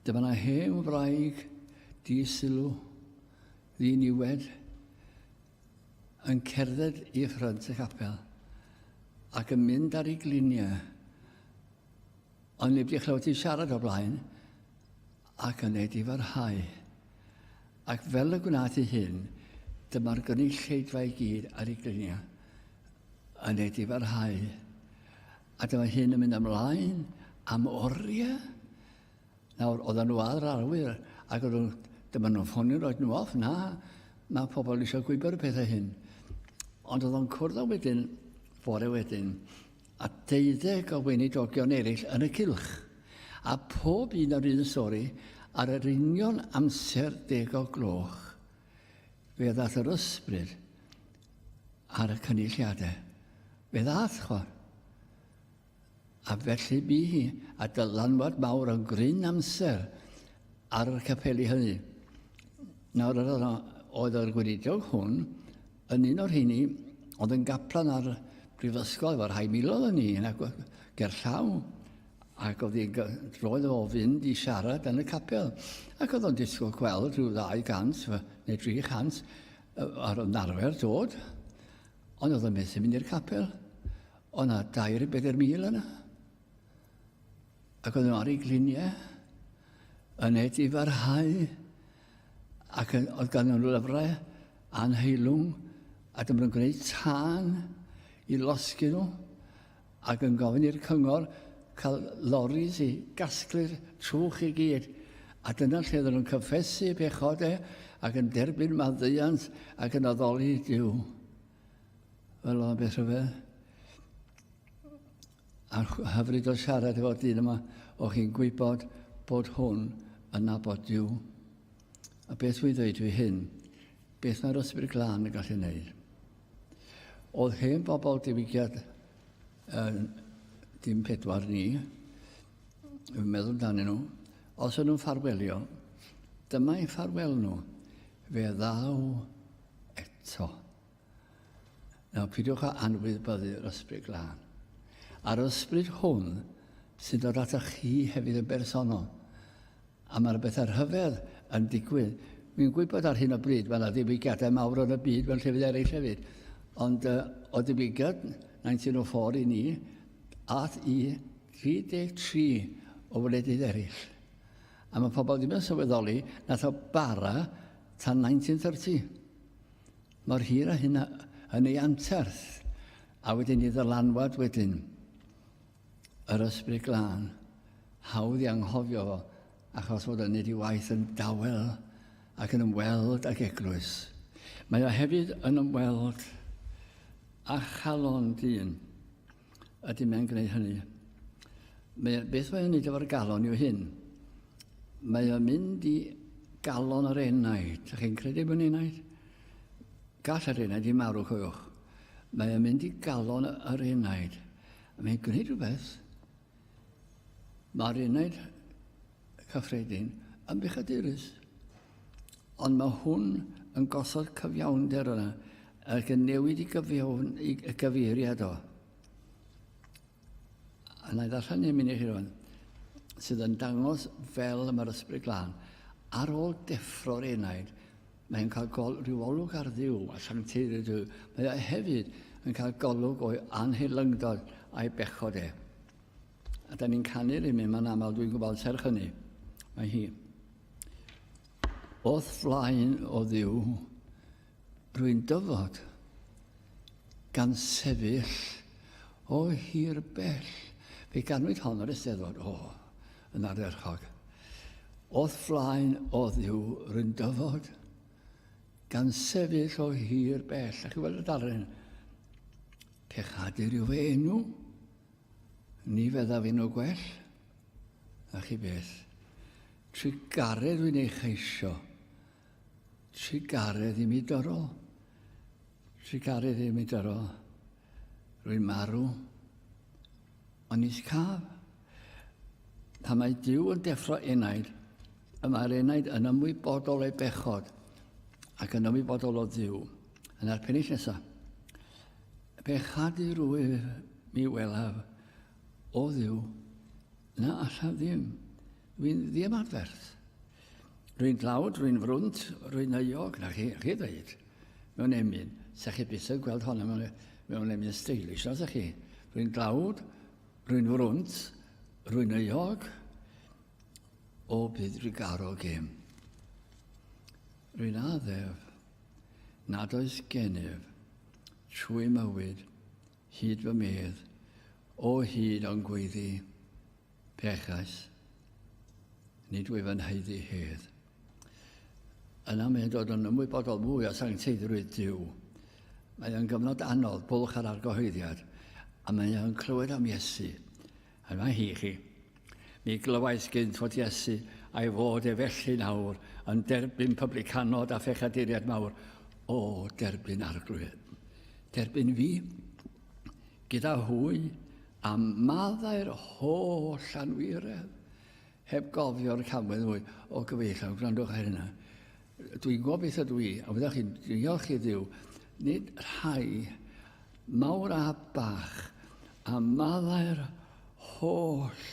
dyma 'na hen wraig di-sylw, ddiniwed, yn cerdded i ffrynt y capel ac yn mynd ar ei gliniau. Ond neb di chlywed hi siarad o blaen ac yn ei difarhau. Ac fel y gwnaeth hi hyn, dyma'r gynulleidfa i gyd ar ei gliniau yn ei difarhau. A dyma hyn yn mynd ymlaen am oriau. Nawr, oedden nhw ar yr arwyr, ac oedden nhw, dyma nhw'n ffonio roed nhw off. Na, mae pobl eisiau gwybod y pethau hyn. Ond oedd o'n cwrdd â wedyn, fore wedyn, a deuddeg o weinidogion eraill yn y cylch. A pob un o'r un stori ar yr union amser 10:00. Fe ddath yr ysbryd ar y cynulliadau. Fe ddath, chwar. A felly bu hi a dylanwad mawr yn gryn amser ar y capeli hynny. Nawr, oedd yr gweinidog hwn yn un o'r rheini oedd yn gaplan ar brifysgol efo rhai miloedd yn ni, gerllaw, ac oedd hi'n roedd o fynd i siarad yn y capel. Ac oedd o'n disgwyl gweld rhyw 200 neu 300 ar yn arfer dod, ond oedd o'n methu mynd i'r capel. Oedd yna dair i bedair mil yna. Ac oedd nhw ar ei gliniau, yn edifarhau, ac oedd gan nhw lyfrau anheilwng, a dyma nhw'n gwneud tân i losgi nhw, ac yn gofyn i'r cyngor cael loris i gasglu'r trwch i gyd. A dyna lle oedden nhw'n cyffesu pechodau ac yn derbyn maddeuant ac yn addoli Duw. Wel, oedd o'n beth rhyfedd. A hyfryd o siarad efo'r dyn yma, o'ch chi'n gwybod bod hwn yn nabod Duw. A beth wy'n dweud dwi hyn? Beth mae'r Ysbryd Glân yn gallu wneud? Oedd hen bobl diwygiad yn dim pedwar ni, yn meddwl amdanyn nhw, os o'n nhw'n ffarwelio, dyma eu ffarwel nhw, fe ddaw eto. Nawr, peidiwch â anwybyddu'r Ysbryd Glân. A'r ysbryd hwn sy'n dod atoch chi hefyd yn bersonol. A mae'r bethau rhyfedd yn digwydd. Fi'n gwybod ar hyn o bryd mae yna ddiwygiadau mawr yn y byd mewn llefydd eraill hefyd. Ond uh, o ddiwygiad 1904 i ni, ath i 33 o wledydd eraill. A mae pobl ddim yn sylweddoli nath o bara tan 1930. Mor hir â hynna yn ei anterth, a wedyn i ddylanwad wedyn. Yr Ysbryd Glân, hawdd i anghofio fo, achos fod o'n neud ei waith yn dawel ac yn ymweld ag eglwys. Mae o hefyd yn ymweld â chalon dyn. Ydy mae'n gwneud hynny. Mae, beth mae'n wneud efo'r galon yw hyn. Mae o'n mynd i galon yr enaid. Ydych chi'n credu mewn enaid? Gall yr enaid i marw, cofiwch. Mae o'n mynd i galon yr enaid. A mae'n gwneud rhywbeth. Mae'r enaid cyffredin yn bechadurus. Ond mae hwn yn gosod cyfiawnder yna ac yn newid i gyfiawn, i gyfeiriad o. A na i ddarllen un munud i chi rwan, sydd yn dangos fel y mae'r Ysbryd Glân, ar ôl deffro'r enaid, mae'n cael gol, rhyw olwg ar Dduw a sancteiddrwydd Duw. Mae o hefyd yn cael golwg o'i anheilyngdod a'i bechod e. A da ni'n canu'r emyn ma'n aml, dwi'n gwybod, serch hynny. Mae hi. O'th flaen o Dduw, rwy'n dyfod, gan sefyll o hir bell. Fe ganwyd hon ar Eisteddfod, o, yn ardderchog. O'th flaen o Dduw, rwy'n dyfod, gan sefyll o hir bell. A chi weld y darlun? Pechadur yw fy enw. Ni feddaf enw gwell. A chi beth? Trugaredd wy'n ei cheisio. Trugaredd i mi dyro. Trugaredd i mi dyro. Rwy'n marw. Ond nis caf. Pan mae Duw yn deffro enaid, y mae'r enaid yn ymwybodol o'i bechod ac yn ymwybodol o Dduw. Yna'r pennill nesaf. Pechadur wyf mi welaf, o Dduw, na allaf ddim. Rwy'n ddiymadferth. Rwy'n dlawd, rwy'n frwnt, rwy'n euog, na chi, chi ddweud, mewn emyn. Sa chi byth yn gweld honna mewn, mewn emyn stylish, na sa chi? Rwy'n dlawd, rwy'n frwnt, rwy'n euog, o bydd drugarog im. Rwy'n addef nad oes gennyf trwy mywyd hyd fy medd, o hyd o'n gweiddi, pechais, nid wyf yn haeddu hedd. Yna mae'n dod yn ymwybodol mwy o sancteiddrwydd Duw. Mae o'n gyfnod anodd, bwlch ar argyhoeddiad, a mae o'n clywed am Iesu. A mae hi chi. Mi glywais gynt fod Iesu a'i fod e felly nawr yn derbyn publicanod a phechaduriaid mawr. O, derbyn Arglwydd. Derbyn fi gyda hwy a maddau'r holl anwiredd heb gofio'r camwedd mwy. O gyfeillion, gwrandwch ar hynna. Dwi'n gwybod beth ydw i, a fyddwch chi'n diolch i Dduw, nid rhai mawr a bach, a maddau'r holl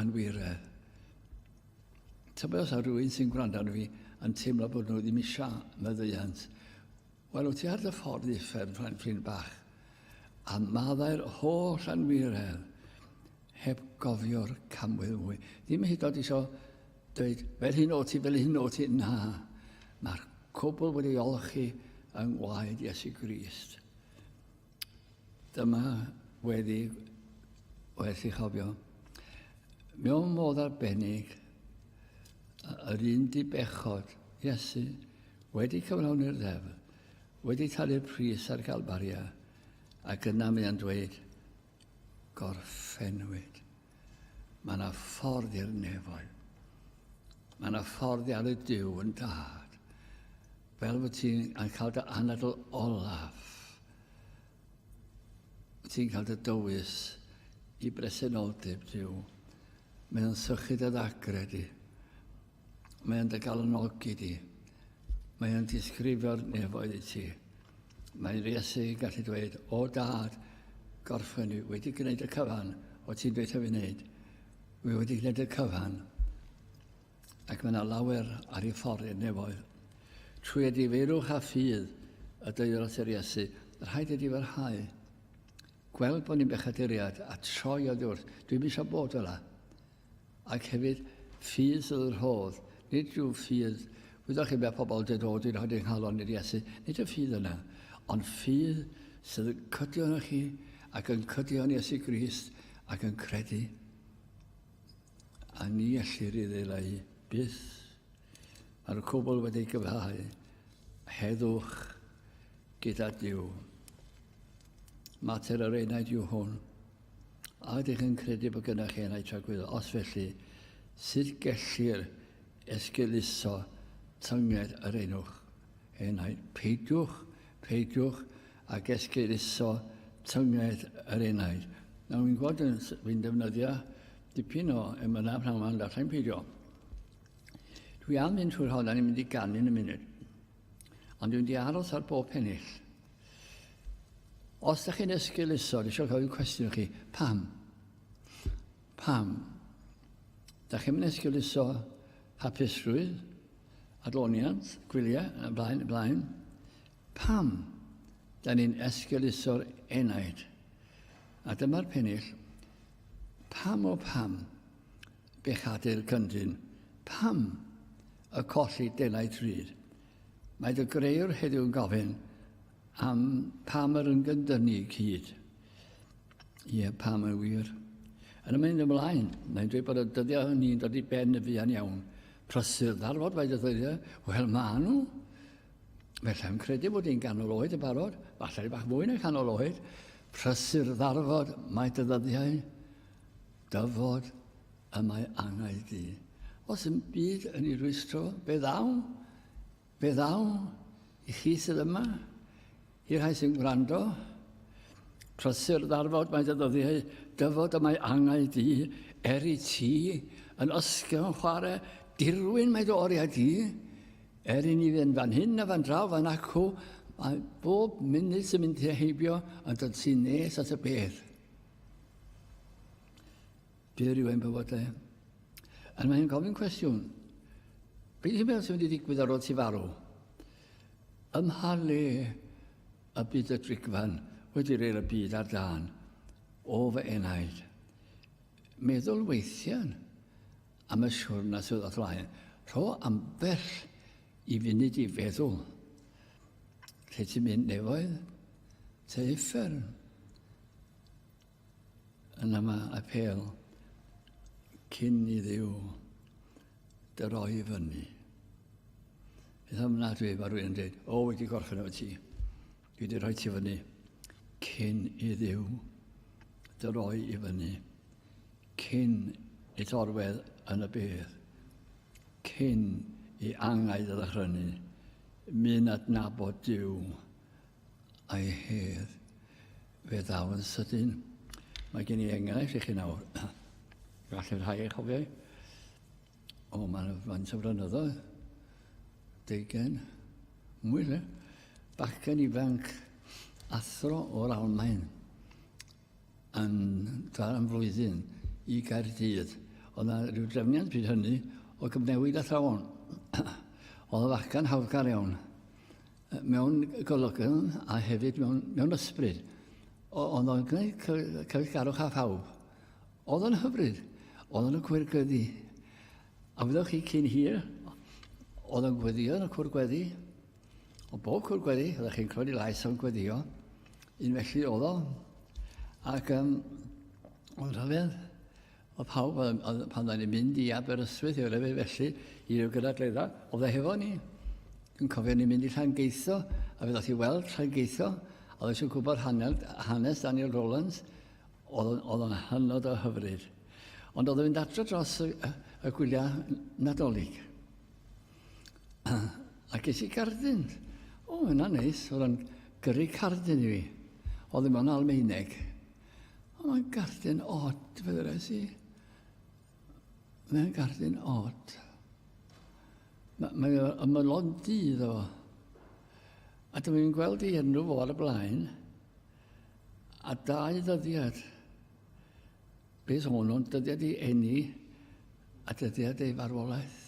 anwiredd. Tybed os yw rhywun sy'n gwrando arno fi yn teimlo bod nhw ddim eisiau maddeuant. Wel, wyt ti ar dy ffordd i uffern, ffrind bach, a maddau'r holl anwiredd heb gofio'r camwedd mwy. Ddim hyd oed eisiau dweud, fel hyn o ti, fel hyn o ti. Na, mae'r cwbl wedi olchi yng ngwaed Iesu Grist. Dyma weddi werth i chofio. Mewn modd arbennig, yr un dibechod, Iesu, wedi cyflawni'r ddeddf, wedi talu'r pris ar Galfaria, ac yna mae o'n dweud, gorffennwyd. Mae yna ffordd i'r nefoedd. Mae yna ffordd i alw Duw yn dad. Fel fod ti'n cael dy anadl olaf. Ti'n cael dy dywys i bresenoldeb Duw. Mae o'n sychu dy ddagre di. Mae o'n dy galonogi di. Mae o'n disgrifio'r nefoedd i ti. Mae Iesu yn gallu dweud, o dad, gorffen i wedi gwneud y cyfan o ti'n dweud fi wneud. Wi wedi gwneud y cyfan. Ac mae yna lawer ar ei ffordd i'r nefoedd. Trwy edifeirwch a ffydd y deuir at yr Iesu, rhaid edifarhau. Gweld bod ni'n bechaduriad a troi oddi wrth. Dwi'm eisiau bod fel 'na. Ac hefyd, ffydd sydd yn rhodd. Nid rhyw ffydd, wyddoch chi beth pobl dweud, o, dwi'n rhoi nghalon i'r Iesu. Nid y ffydd yna, ond ffydd sydd yn cydio yn chi ac yn cydio yn Iesu Grist ac yn credu. A ni ellir ei ddileu byth. Mae'r cwbl wedi gyfhau heddwch gyda Duw. Mater yr enaid yw hwn. A ydych yn credu bod gennych chi enaid tragwyddol? Os felly, sut gellir esgeuluso tynged yr enwch enaid? Peidiwch, peidiwch ag esgeuluso tynged yr enaid. Nawr, fi'n gwybod, fi'n defnyddio dipyn o emynau pnawn yma, ond allai'n peidio. Dwi am fynd trwy'r hon, a ni'n mynd i ganu yn y munud. Ond dwi'n mynd i aros ar bob pennill. Os ydych chi'n esgeuluso, dwi eisiau gofyn cwestiwn i chi. Pam? Pam? Da chi'n mynd esgeuluso hapusrwydd, adloniant, gwyliau, yn y blaen, y blaen. Pam da ni'n esgeuluso'r enaid? A dyma'r pennill. Pam o pam bechadur cyndyn, pam y colli denau drud? Mae dy greuwr heddiw'n gofyn am pam yr ymgyndynnu i gyd. Ie, pam yn wir. Yn mynd ymlaen, mae'n dweud bod y dyddiau hynny'n dod i ben y fuan iawn. Prysur ddarfod mae dy ddyddiau, wel ma nhw. Felly, yn credu bod hi'n ganol oed yn barod, falle bach mwy na chanol oed. Prysur ddarfod mae dy ddyddiau, dyfod y mae angau di. Os yn byd yn ei rwystro, fe ddaw, fe ddaw i chi sydd yma, i'r rhai sy'n gwrando. Prysur ddarfod mae dy ddyddiau, dyfod y mae angau di, er i ti yn ysgafn chwarae, dirwyn mae dy oriau di, Er i ni fynd fan hyn a fan draw, fan acw, mae bob munud sy'n mynd heibio yn dod sy'n nes at y bedd. Byr yw ein bywydau. A mae hi'n gofyn cwestiwn. Beth yw'n meddwl sy'n mynd i ddigwydd ar ôl ti farw? Ym mha le y byd y drigfan wedi reil y byd ar dân o fy enaid? Meddwl weithiau am y siwrna sydd o'th flaen. Rho ambell i funud i feddwl. Lle ti'n mynd nefoedd? Te uffern? Yna mae apêl cyn i Dduw dy roi i fyny. Beth am na dwi, mae rhywun yn dweud, o, wedi gorffen efo ti. Dwi wedi rhoi ti fyny cyn i Dduw dy roi i fyny. Cyn i orwedd yn y bedd, cyn i angau dy ddychrynu, myn adnabod Duw a'i hedd. Fe ddaw yn sydyn. Mae gen i enghraifft i chi nawr. Gallai rhai eich cofio. O, mae'n faint o flynyddoedd. Deugain. Mwy le. Bachgen ifanc athro o'r Almaen. yn dal am flwyddyn i Gaerdydd. Oedd yna rhyw drefniant pryd hynny o gyfnewid athrawon. Oedd y fachgen hawddgar iawn, mewn golygon a hefyd mewn, mewn ysbryd. Oedd o'n gwneud cyfeillgarwch â phawb. Oedd o'n hyfryd. Oedd o'n y cwyr gweddi. A wyddoch chi cyn hir, oedd o'n gweddio yn y cwr gweddi. O bob cwr gweddi, oeddech chi'n clywed ei lais o'n gweddio. Un felly oedd o. Ac um, oedd rhyfedd, oedd pawb, oedd, oedd, pan oedden ni'n mynd i Aberystwyth, i rhyfedd felly, i ryw gynadledda, oedd e hefo ni. Dwi'n cofio ni'n mynd i Llangeitho, a fe ddoth i weld Llangeitho, a oedd eisiau gwybod hanes, hanes Daniel Rowlands, oedd o'n hynod o hyfryd. Ond oedd o'n mynd adre dros y, y, y gwyliau Nadolig. A ges i gardyn. O, hynna'n neis. Oedd o'n gyrru cardyn i fi. Oedd ddim o'n Almaeneg. O, mae'n gardyn od, fe ddwedes i. Mae'n gardyn od. Mae ymylon du iddo fo. A dyma fi'n gweld ei enw fo ar y blaen. A dau ddyddiad. Beth o'n nhw'n dyddiad ei eni a dyddiad ei farwolaeth.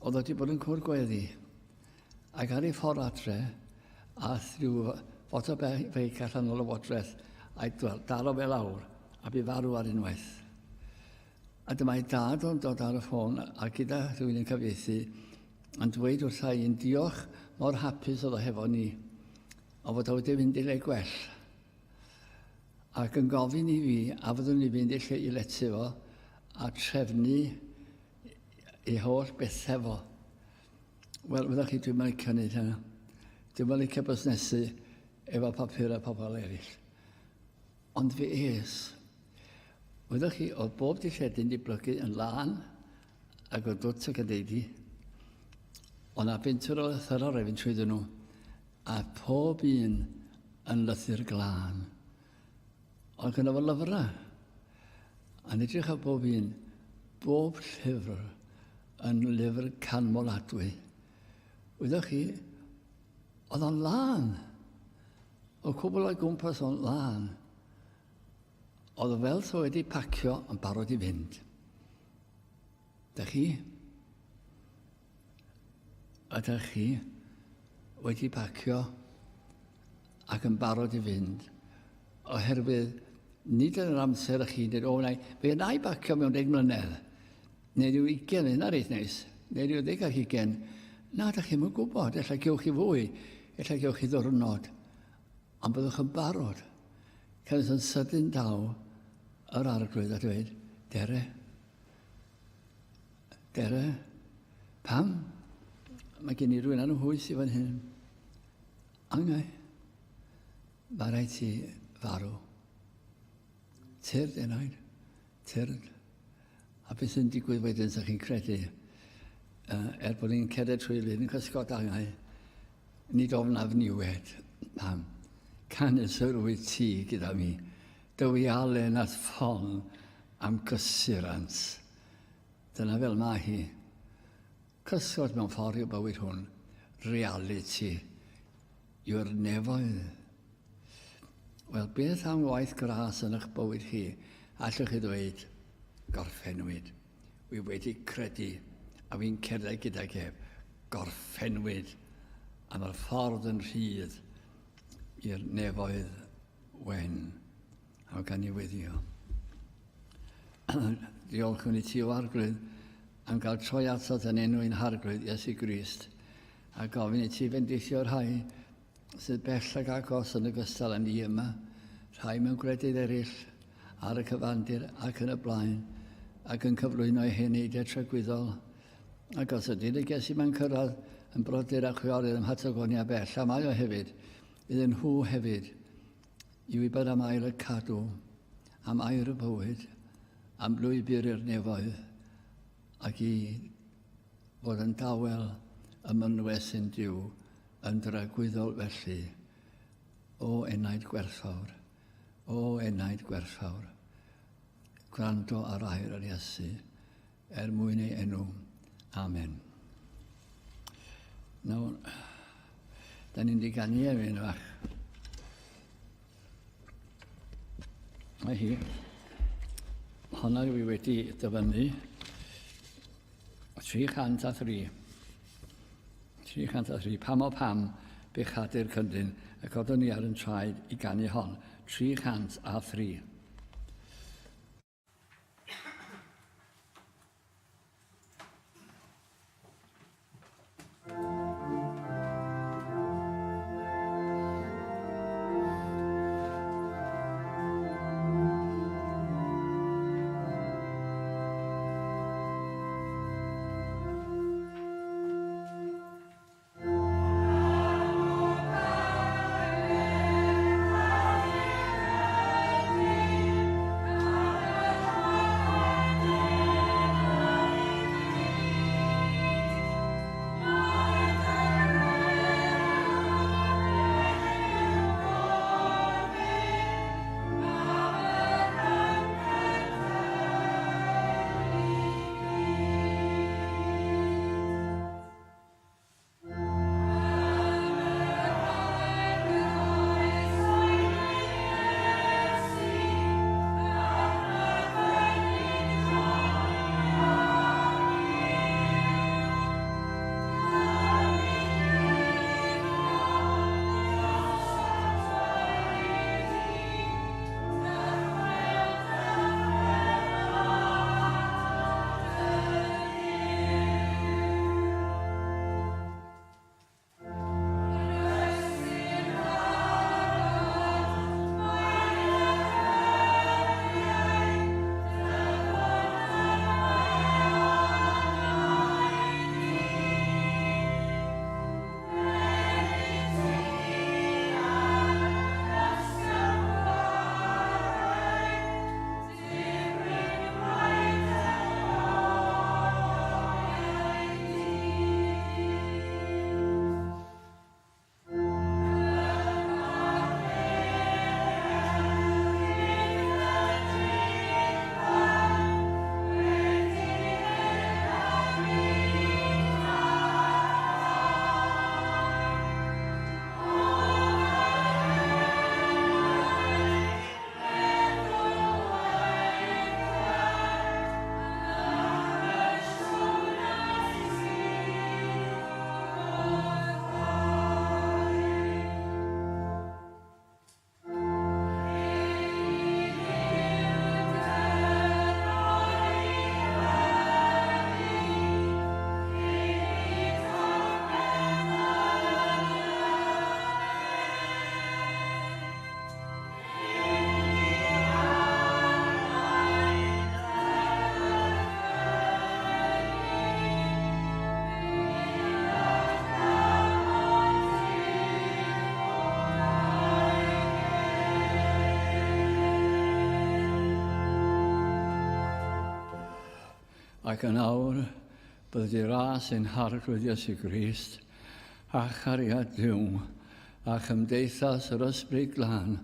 Oedd wedi bod yn cwr gweddi ac ar ei ffordd adre ath rhyw foto beic allan o lywodraeth a'i daro fe lawr a bu farw ar unwaith. A dyma ei dad o'n dod ar y ffôn a gyda rhywun yn cyfieithu yn dweud wrtha i'n diolch mor hapus oedd o hefo ni o fod o wedi fynd i le gwell. Ac yn gofyn i fi a fyddwn i'n fynd i'r lle i lety fo a trefnu ei holl bethau fo. Wel, fyddwch chi, dwi'n licio wneud hynna. Dwi'n licio busnesu efo papur a pobl eraill. Ond fe es. Wyddwch chi, oedd bob dilledyn di blygu yn lân ac oedd dwt ac yn deudi. Ond na bentwr o lythyrau rhaid fynd trwyddyn nhw. A phob un yn lythyr glân. Oedd gynno fo lyfrau. A'n edrych ar bob un, bob llyfr. yn lyfr canmoladwy. Wyddoch chi, oedd o'n lân. O cwbl o'i gwmpas o'n lân. Oedd o fel so wedi pacio yn barod i fynd. Da chi? Ydych chi wedi pacio ac yn barod i fynd? Oherwydd nid yn yr amser ych chi'n dweud, o, wna i, fe wna i bacio mewn deg mlynedd, neu rhyw ugain, hynna reit neis, neu rhyw ddeg ar hugain. Na, da chi'm yn gwybod, ella gewch chi fwy, ella gewch chi ddwrnod, ond byddwch yn barod. Canys yn sydyn daw yr arglwydd a dweud, dere, Dere. Pam? Mae gen i rhywun anhwys i fan hyn. Angau. Mae rhaid ti farw. Tyrd, enaid. Tyrd. A beth sy'n digwydd wedyn, sa chi'n credu, er bod ni'n cerdded trwy lyn cysgod angau, nid ofnaf niwed. Pam? Canys yr wyt ti gyda mi. Dy wialen a'th ffon am gysurant. Dyna fel mae hi. Cysgod mewn ffordd yw bywyd hwn. Realiti yw'r nefoedd. Wel, beth am waith gras yn eich bywyd chi? Allwch chi ddweud, gorffennwyd. Wi wedi credu, a fi'n cerdded gydag ef. Gorffennwyd. A mae'r ffordd yn rhydd i'r nefoedd wen. A gan i weddio. Diolchwn i ti o Arglwydd am gael troi atat yn enw ein Harglwydd Iesu Grist a gofyn i ti fendithio'r rhai sydd bell ac agos yn ogystal â ni yma, rhai mewn gwledydd eraill, ar y cyfandir ac yn y blaen, ac yn cyflwyno eu heneidiau tragwyddol. Ac os ydy neges yma'n cyrraedd yn brodyr a chwiorydd ym Mhatagonia bell, a mae o hefyd, iddyn nhw hefyd, I wybod am air y cadw, am air y bywyd, am lwybr i'r nefoedd, ac i fod yn dawel ym mynwes ein Duw yn dragwyddol felly. O enaid gwerthfawr, o enaid gwerthfawr, gwrando ar air yr Iesu er mwyn ei enw. Amen. Nawr, da ni'n di ganu efo fach. Mae hi. Honna dwi wedi dyfynnu. 303. 303. Pam o pam bechadu'r cyndyn y codwn ni ar yn traed i ganu hon. 303. Ac yn awr, bydded i ras ein Harglwydd Iesu Grist, a chariad Duw, a chymdeithas yr Ysbryd Glân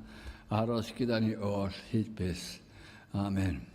aros gyda ni oll hyd byth. Amen.